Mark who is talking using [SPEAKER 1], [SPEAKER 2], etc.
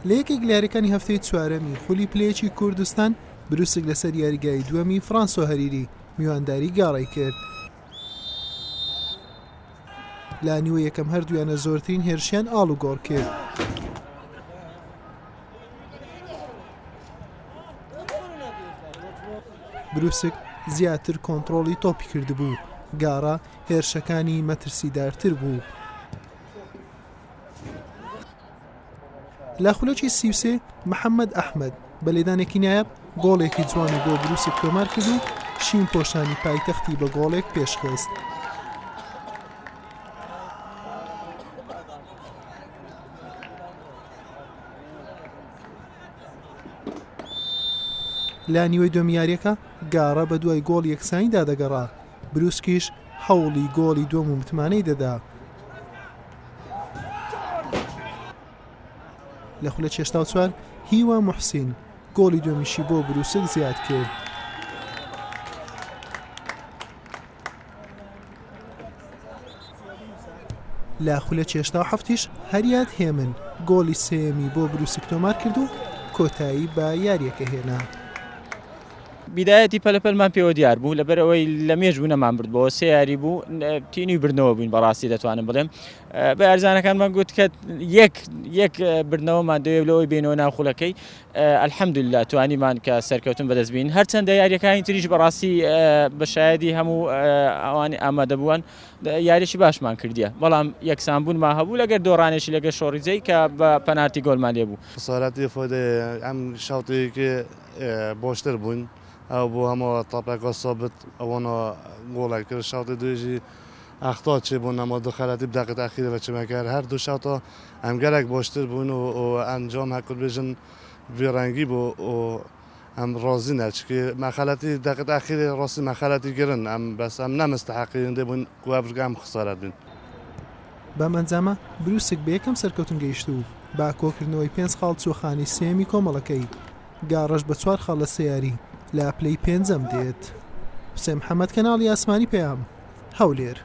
[SPEAKER 1] لە یەکێک لە یاریەکانی هەفتەی چوارەمی خولی پلە یەکی کوردستان، بروسک لەسەر یاریگای دووەمی فرانسۆ هەریری میوانداری گاڕەی کرد. لە نیوەی یەکەم هەردوویانە زۆرترین هێرشیان ئاڵوگۆڕ کرد. بروسک زیاتر کۆنتڕۆڵی تۆپی کردبوو، گاڕە هێرشەکانی مەترسیدارتر بوو. لە خولەکی 33 محەممەد ئەحمەد بە لێدانێکی نایاب گۆڵێکی جوانی بۆ بروسک تۆمار کرد و شین پۆشانی پایتەختی بە گۆڵێک پێشخست. لە نیوەی دووەمی یارییەکە گاڕە بە دوای گۆڵی یەکسانیدا دەگەڕا، بروسکیش هەوڵی گۆڵی دووەم و متمانەی دەدا. لە خولەکی 84 هیوا موحسین گۆڵی دووەمیشی بۆ بروسک زیاد کرد. لە خولەکی 87یش هەریاد هێمن گۆڵی سێیەمی بۆ بروسک تۆمار کرد و کۆتایی بە یارییەکە هێنا.
[SPEAKER 2] بیدایەتی پەلەپەلمان پێوە دیار بوو لەبەر ئەوەی لە مێژ بوو نەمان بردبەوە سێ یاری بوو تینوی بردنەوە بووین بەڕاستی دەتوانم بڵێم بە یارزانەکانمان گوت کە یەک یەک بردنەوەمان دەوێت لەوەی بینەوە ناو خولەکەی الحمدلله توانیمان کە سەرکەوتن بەدەست بین هەرچەندە یاریەکانی تریش بەڕاستی بە شایەدی هەموو ئەوانی ئامادەبووان یاریی باشمان کردیە بەڵام یەکسان بوونمان هەبوو لەگەر دۆڕانێکی لەگەر شۆڕیجەی کە بە پەنارتی گۆلمان لێبوو.
[SPEAKER 3] خسارەتی فایدەیە ئەم شەوتێکی باشتر بووین ئەو بۆ هەموو تاپەکە سابت ئەوانە گۆڵێک کرد شەوتی دوێژی ئەختا چێ بوون ئەمە دو خەلەتی بدەقت ئەخیرە بە چمەکەر هەر دوو شەوتا ئەم گەلەک باشتر بوون و ئەنجام هەکو بێژن ڤێ ڕەنگی بوو و ئەم ڕازی نە چکی مەخەلەتی دەقت ئەخیری ڕاستی مەخەلەتی گرن ئەم بەس ئەم نەمستەحەقی هندێ بوون کو ئەڤرگە ئەم خسارەت بین.
[SPEAKER 1] بەم ئەنجامە بروسک بە یەکەم سەرکەوتن گەیشت و بە کۆکردنەوەی پێنج خاڵ چووە خانەی سێیەمی کۆمەڵەکەی. گاڕەش بە چوار خاڵ لە سێ یاری لە پلەی پێنجەم دێت. حوسێن محەمەد، کەناڵی ئاسمانی پەیام، هەولێر.